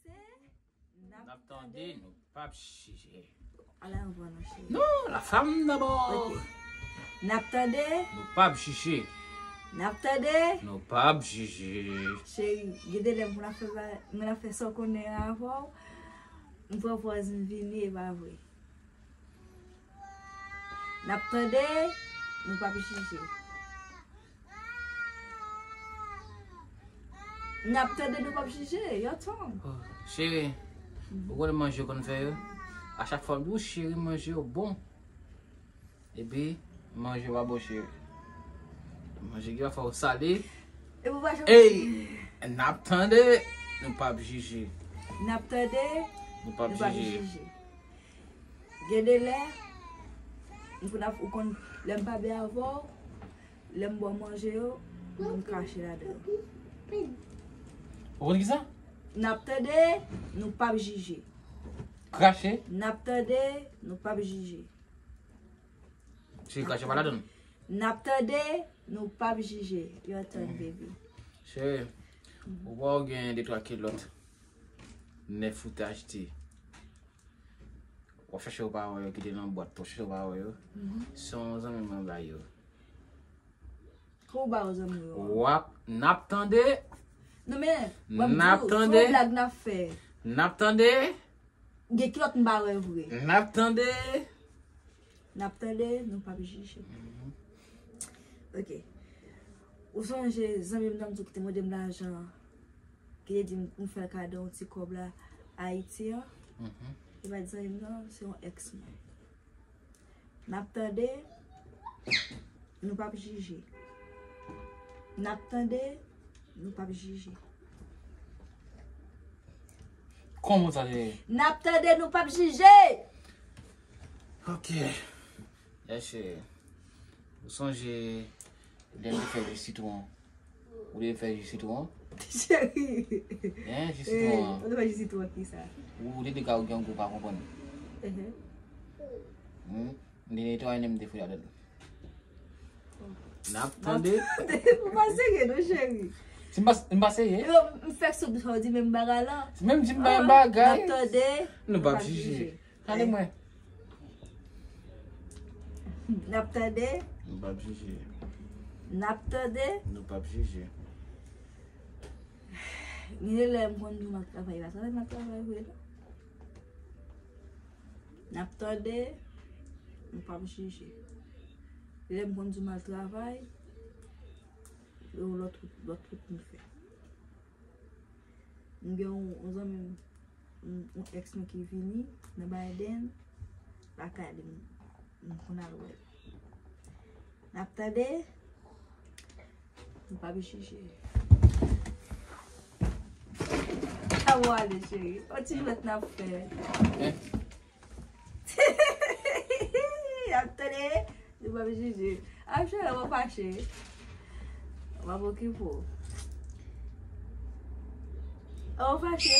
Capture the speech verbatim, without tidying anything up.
N ap tande, nou p ap jije. Ala yon vwa non, cheri. Non, la femme d'abord. Ok. N ap tande. Nou p ap jije. N ap tande. Nou p ap jije. Cheri, gen de lè moun ap fè ba-, moun ap fè sa w konnen avè w. M pran pòz m vini, e pa vre. N ap tande, nou p ap jije. N ap tande, nou p ap jije. Your turn. Oh, cheri, ou konnen manje yo konn fè yo? A chak fwa m di w, cheri, manje yo bon. Epi, manje yo pa bon, cheri. Manje ki pa fè w sale. Epi, ou pa janm. Ey, n ap tande, nou p ap jije. N ap tande, nou p ap jije. Gen de lè, m konn ap, ou konn, lè m pa byen avè w, lè m ba w manje yo, m konn krache ladan yo. Ou konn ki sa? N ap tande, nou p ap jije. Krache? N ap tande, nou p ap jije. Si krache pa ladan. N ap tande, nou p ap jije. Your turn, baby. Cheri, ou pa w gen de twa kilòt nèf ou te achte. W ap chache ou pa wè yo ki te nan bwat, w ap chache ou pa wè yo. Se yon zanmi mwen bay yo. Kou ba yo zanmi yo. W ap, n ap tande. Non, men, w ap di w, se yon blag n ap fè. N ap tande. Gen kilòt m pa wè vre. N ap tande. N ap tande, nou p ap jije. Ok. Ou sonje zanmi m nan m di w ki te mande m lajan, ki te di m pou m fè l kado yon ti kòb la Ayiti an? Li pa t zanmi m nan, se yon èks mwen. N ap tande, nou p ap jije. N ap tande, nou p ap jije. Kòman sa te ye? N ap tande, nou p ap jije. Ok. Yes, cheri. Ou sonje lè m te fè ji sitwon? Ou te fè ji sitwon? Cheri. Hein, ji sitwon an. Ou te fè ji sitwon ki sa? Ou te di ka ou gen yon gwo pa konprann. M te netwaye nen m te fouye ladan l. N ap tande. Ou pa serye non, cheri. Si m pa, m pa serye? Yo, m fèk sot sa w di menm bagay la. Menm di m menm bagay. N ap tande. Nou p ap jije. Gade mwen. N ap tande. Nou p ap jije. N ap tande. Nou p ap jije. Gen de lè m konn di w m ap travay, pa travay, m ap travay vre non. N ap tande, nou p ap jije. Lè m konn di w m al travay, se yon lòt wout, lòt wout m fè. M gen yon, yon zanmi m, yon, yon èks mwen ki vini nan Biden, lakay li, m, m konn al wè l. N ap tande, nou p ap jije. Sa w ale, cheri? On ti jwèt n ap fè. Ap tande, nou p ap jije. Ap cheri, w ap fache. W ap okipe w. W ap fache.